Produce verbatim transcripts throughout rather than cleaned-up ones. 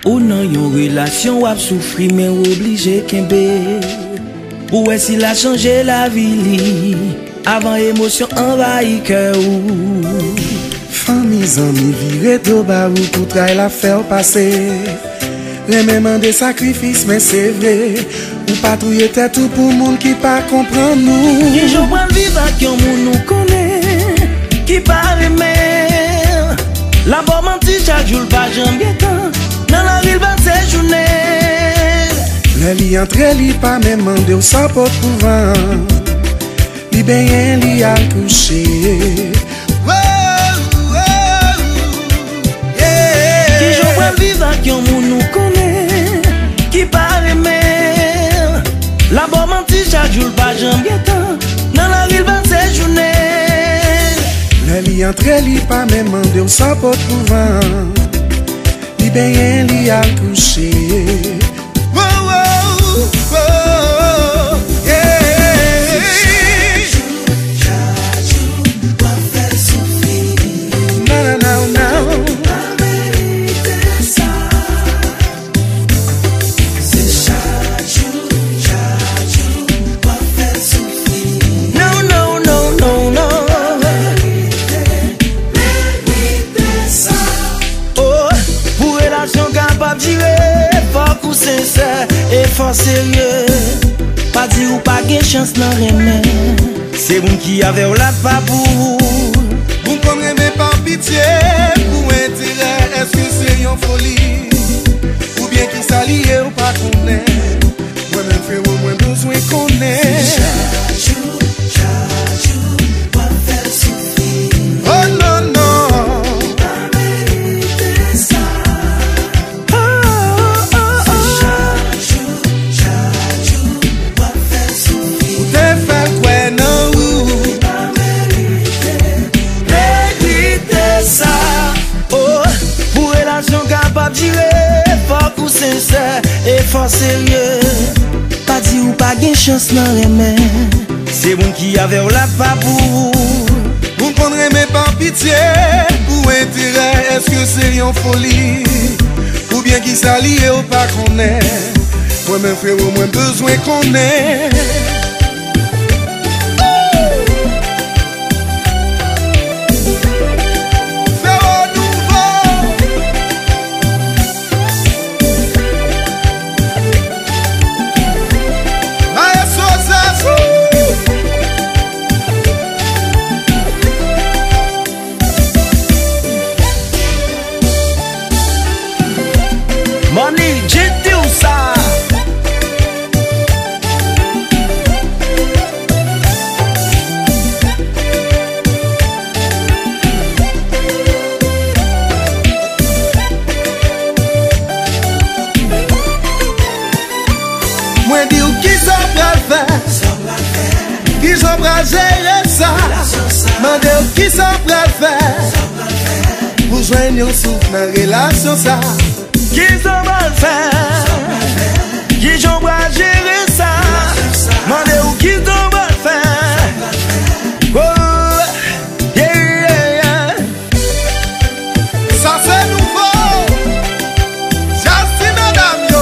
Ou nan yon relasyon w ap soufri, men w oblije kenbe. Pou w wè si l a chanje lavi li, avan emosyon anvayi kè ou. Fanmi, zanmi vire do ba ou pou tray l ap fè w pase. Renmen mande sakrifis, men se vre, ou pa touye tèt ou pou moun ki pa konprann ou. Kijan w pral viv ak yon moun ou konnen ki pa renmen l? L ap ba w manti chak jou, l pa janm gen tan. Nan lari l pase jounen l. Lè li antre, li pa menm mande w sa w pot pou van. Li benyen, li al kouche. Kijan w pral viv ak yon moun ou konnen ki pa renmen l? L ap ba w manti chak jou, l pa janm gen tan. Nan lari l pase jounen l. Lè li antre, li pa menm mande w sa w pot pou van. Li benyen, li al kouche. Wo, wo, wo, yeah. Non, non, non, non. Non, non, non, non, non. Oh, pou relasyon kapab dire, fòk ou sensè e fò serye. Pa di ou pa gen chans nan renmen. Se moun ki avè w la pa pou ou. Moun konn renmen pa pitye, pou enterè, èske se yon foli? Oubyen kisa li ye ou pa konnen? Mwen menm frewo, mwen bezwen konnen. Se chak jou, chak jou, w ap fè l soufri. Oh non, non. Li pa merite sa. Oh, oh, oh, oh. Se chak jou, chak jou, w ap fè l soufri. Ou te fè l kwè nan ou. Li pa merite. Merite sa. Oh, pou relasyon kapab dire, fòk ou sensè e fò serye. Pa di ou pa gen chans nan renmen. Se moun ki avè w la pa pou ou. Moun konn renmen pa pitye, pou enterè, èske se yon foli? Oubyen kisa li ye ou pa konnen? Mwen menm frewo, mwen bezwen konnen. Frewo nouvo. Maestro Zazou. Money, J T ou sa. Mwen di w kisa w pral fè. Kijan w pral jere sa? Mande w kisa w pral fè pou jwenn yon souf nan relasyon sa. Kijan w pral fè? Kijan w pral jere sa? Mande w kijan w pral fè. Oh, yeah, yeah, yeah. Sa se nouvo. Jazz ti medam yo.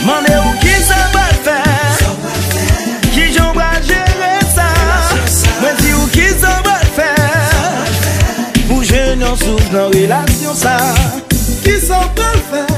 Mande w kisa w pral fè. Kijan w pral jere sa? Mwen di w kisa w pral fè pou jwenn yon souf nan relasyon sa. Kisa w pral fè?